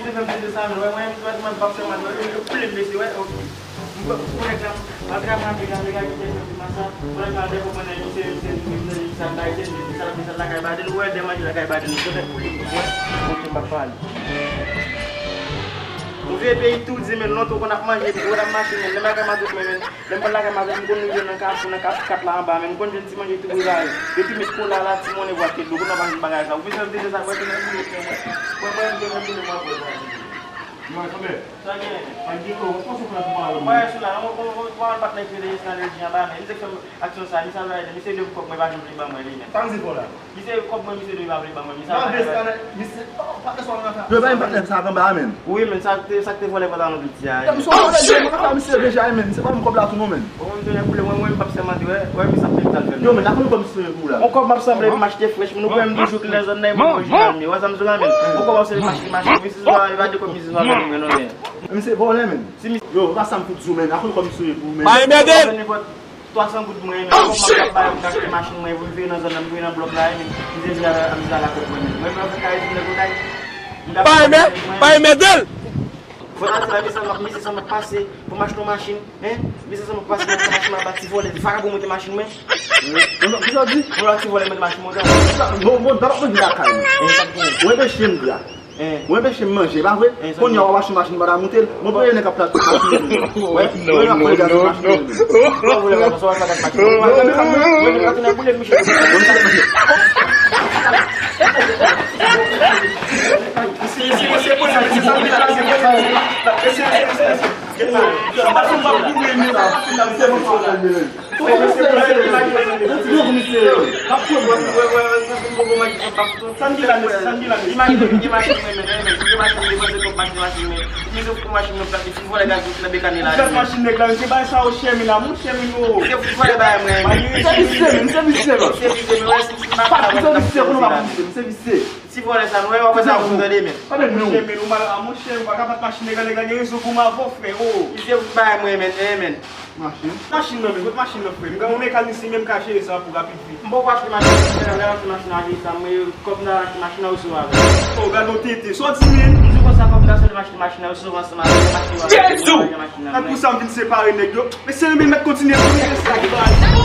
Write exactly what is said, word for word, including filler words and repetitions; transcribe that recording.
Fè m tete sa, men wè, mwen, mwen, mwen, pap fè mal, wè, yo, yo koule m, mesye, wè, ok. Mwen, mwen, nèg la, m al travay anpil, anpil, anpil, anpil, anpil, sa. Mwen, nèg la, depi mwen nan misye, misye, misye, misye, sa, misye, misye, sa, misye, lakay Baden, wè, de manje lakay Baden, yo, koule m, wè. Ok, m pap pale. Ou vye peyi tou, di, men, lontan, ou konn ap manje, ou konn ap mache, men, lè m lakay matant mwen, men, lè m pral lakay matant, m konn rive nan Kafou, nan Kafou kat la anba, men, m konn jwenn ti manje tou prepare. Depi met kola la, ti monnen, bwat dlo, konn ap achte bagay sa. Ou bezwen vide sa, mwen, mwen, mwen, mwen, mwen, mwen, mwen, mwen, mwen, mwen, Mwen, tonbe. Sa gen? Sa gen, oh, ou panse w pral fè pawòl, mwen. Mwen, sou la, mwen, mwen, mwen, mwen, patnè ki rele Esnal Elji anba, men, misye fè m aksyon sa, misye al rele, misye de kòb mwen pa janm vle ban mwen li, men. Sa misye fè w la? Misye kòb mwen, misye de pa vle ban mwen, misye al rele. Misye, oh, patnè sa w nan fè. Yo, ba m patnè sa anba, men. Wi, men, sa te, sa te vòlè pantalon piti a. Misye, mwen ka fè misye deja, men. Se pa m kòb la tou, non, men. Bon, mwen, mwen, mwen, mwen, m pap sèmante, wè, wè, misye ap fè misye. Yo, men, la konn kòb misye pou la. On kòb m ap sanble pou m achte frèch, men ou kwè m toujou ki lè zòn nan, mwen orijinal, men. Wè sa m di w la, men. On kòb m ap sanble pou m achte machin, men. Misye Zwa, yo pa de kòb misye Zwa, men, non, men. Misye vòlè, men. Si misye. Yo, pa sa m fout di w, men. A konn kòb misye pou, men. Bay mèdèl! Nenpòt twa san goud mwen, men. On kòb m ap bay pou m achte machin, mwen, pou m veye nan zòn nan, m veye nan blòk la, men. Misye Zwa, misye Zwa la kòb mwen, men. Mwen, mwen fè kay, mwen, mwen, mwen. Bay mè, bay mèdèl! Vòlè la, misye sa m ap, misye sa m ap pase pou m achte yon machin. Hein? Mesye sa mwen pase nan machin mwen, ba ti vòlè, vakabon monte machin mwen. Bon, bon, sa di? Mwen ba ti vòlè monte machin mwen. Bon, bon, dapò mwen vin lakay mwen. Hein, sa k gen? Mwen enpeche m gra. Hein. Mwen enpeche m manje, pa vre? Hein, sa k gen? Kounye a w ap achte machin, w pa ta monte l. Mwen premye nèg k ap pral achte machin mwen. Wè, mwen ap pral achte machin mwen. Mwen vòlè la, sa w ap achte machin mwen. Mwen, mwen, mwen, mwen, mwen, mwen, mwen, mwen, mwen, Ti vòlè sa, nou wè, w ap wè sa pou tande, men. Monchè, men, ou mal a, monchè, ou pa ka bat machin nèg la, nèg la gen rezon kòman avè w, frè, o. Misye bay mwen, men, eh, men. Machin? Machin nan, men, kot machin nan, frè? M gen yon mekanisyen, men, m ka jere sa pou rapid vit. M poko achte machin, men, lè m achte machin nan, achte sa, mwen, kòb m ta achte machin nan, ou sou avè. O, gade yon tete, sa w di, men? M di konsa, kòb m ta sot m achte machin nan, ou sou ansanm avè m, achte machin nan, Jezi! Ak pou sa, m vin separe nèg yo. Mesye, men, mèt kontinye, men, sa ki bay.